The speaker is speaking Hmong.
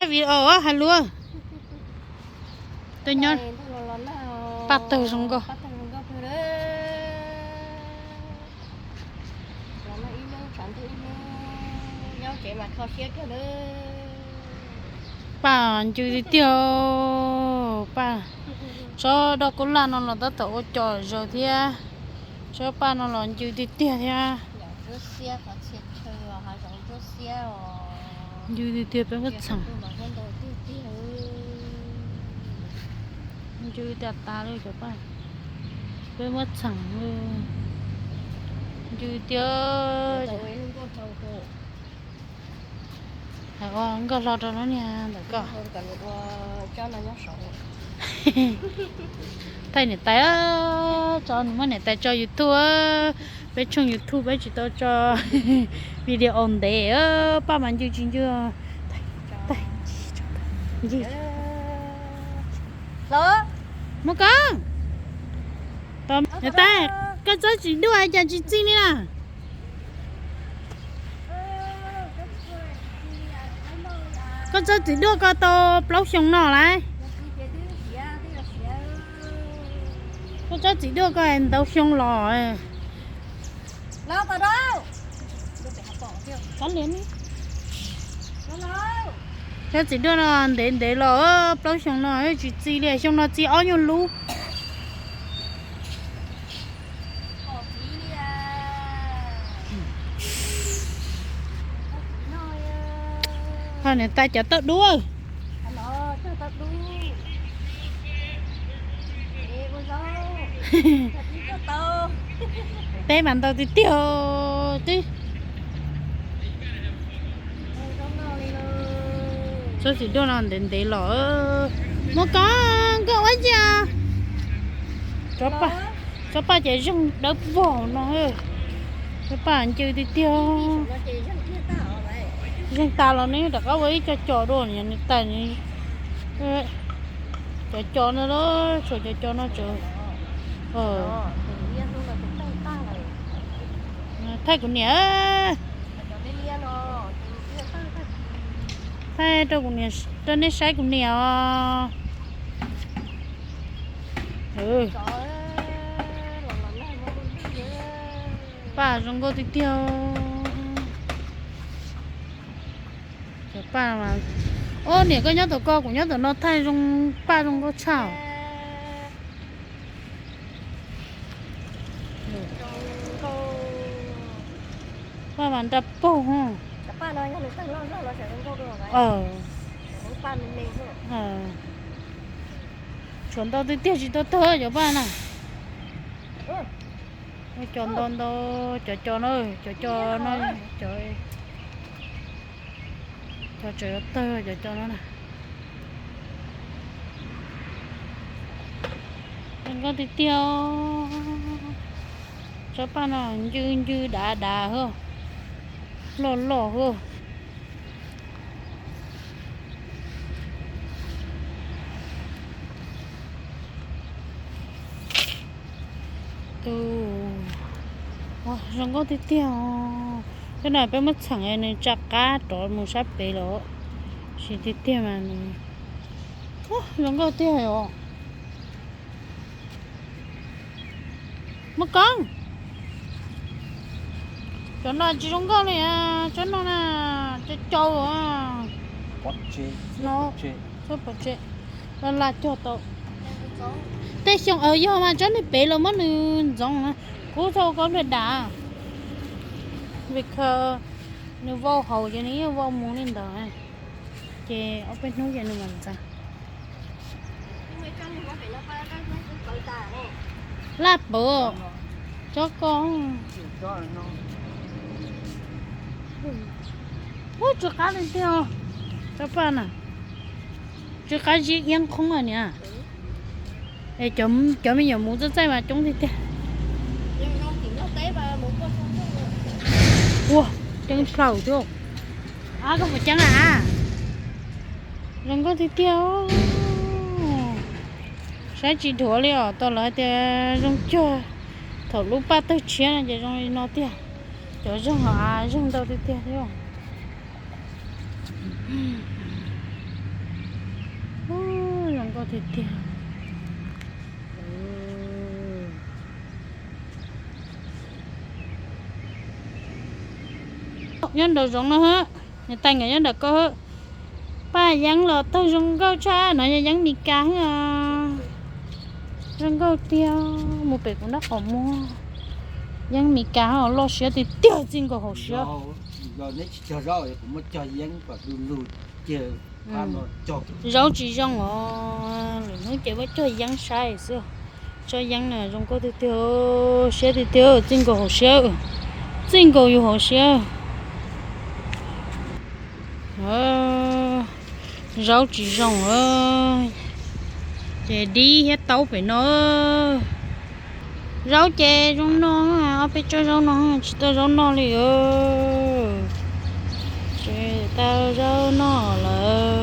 Video hais lus. Tuaj nyob paj tawg zoo nkauj. Paj ncw tiag tiag. Paj tsob doj kub laj no los tab tom ua cov zaws thiab. Tsob paj no los ncw tiag tiag thiab. Ncw tiag tiag peb muab txheem. Ncw tas tas li cov paj. Peb muab txheem. Ncw tiag. Nkauj hlo rau lub niag ntawm koj. Thaij niam tais, tso nws muab niam tais tso YouTube. Peb tshooj YouTube peb tsis tau tso video ntev. Paj mas ncw tsis ncw. Muaj koj, niam tais, koj tsob txiv duaj cas tsis txi li na? Koj tsob txiv duaj ko tau plaub xyoo no lawm. Koj tsob txiv duaj ko ntau xyoo los. Tsob txiv duaj no ntev ntev los, plaub xyoo no tsis txi li, xyoo no txi ob nyuag lub. Ho niam tais cov tauj dub. Teb mas ntau tiag tiag twb. Tsob txiv duaj no ntev ntev los. Muaj koj, koj ua cas? Tsob paj ces zeeg dawb vog no. Tsob paj ncw tiag tiag. Zeeg tas los nws rov qab ua ib co co dua, niam tais, cov co no, tshuav cov co no tsawv. Thaij kuv niam. Thaij rau kuv niam, rau nej saib kuv niam os. Paj zoo nkauj tiag tiag. Cov paj, o niam koj nyob tom ko kuv nyob tom no thaij zoo, paj zoo nkauj tshaj. Paj mas nra paug. Tshuav ntau tiag tiag tsis tau tawg cov paj na. Cov ntau ntau, cov co no, cov co no, cov, cov tseem yuav tawg cov co no na. Zoo nkauj tiag tiag. Tsob paj no ncw ncw dav dav, loj loj. Tus, zoo nkauj tiag tiag. Cov no peb muab txheem nws tsa qab rov mus sab pem lawm. Siv tiag tiag mas nws zoo nkauj tiag os. Muaj koob. Cov no tsis zoo nkauj li, tsob no na, cau cau. Tsob pov tseg, la la cog tau. Tej xyoo yog mas tsob niag pem los muab nws ntxoov na, kub txhob ua koj pliag dam. Vim nws vau haus ces nws yeej vau mus li ntawd, ces ob peb hnub ces nws mam ntxeev. Laj pawv, tsob ko. Ub, tsw qab li tiag, tsob paj na, tsw qab zib iab qhoob niam. Es cov me nyuam muv txaij txaij mas coob tiag tiag. Ua, ceeb plaws thiab. Ab, koj puas ceeb a? Zoo nkauj tiag tiag. Saib tsis dhuav li os, tau lawv tias zoo cuag thaum lub paj tawg tshiab no ces zoo li no tiag. Cov zeeg los zeeg ntau tiag tiag thiab. Tiag tiag. Nyob nraum zoov no hab, niam tais nkawd nyob nram ko. Paj yeeb los tawg zoo nkauj tshaj no, yog yeeb Mes Kas hab. Zoo nkauj tiag, mus pem kuv nraub qaum muag. Yeeb Mes Kas loj siab tiag tiag, txij nkaus hauv siab. Zaub tsis zoo os, lwm hnub ces muab cog yeeb saib xwb. Tsob yeeb na zoo nkauj tiag tiag, siab tiag tiag, txij nkaus hauv siab, txij nkaus yus hauv siab. Zaub tsis zoo, ces dib thiab taub pem no. Zaub ces zoo no, ob peb tsob zaub no tsis tau zaub noj li. Tsis tau zaub noj lawm.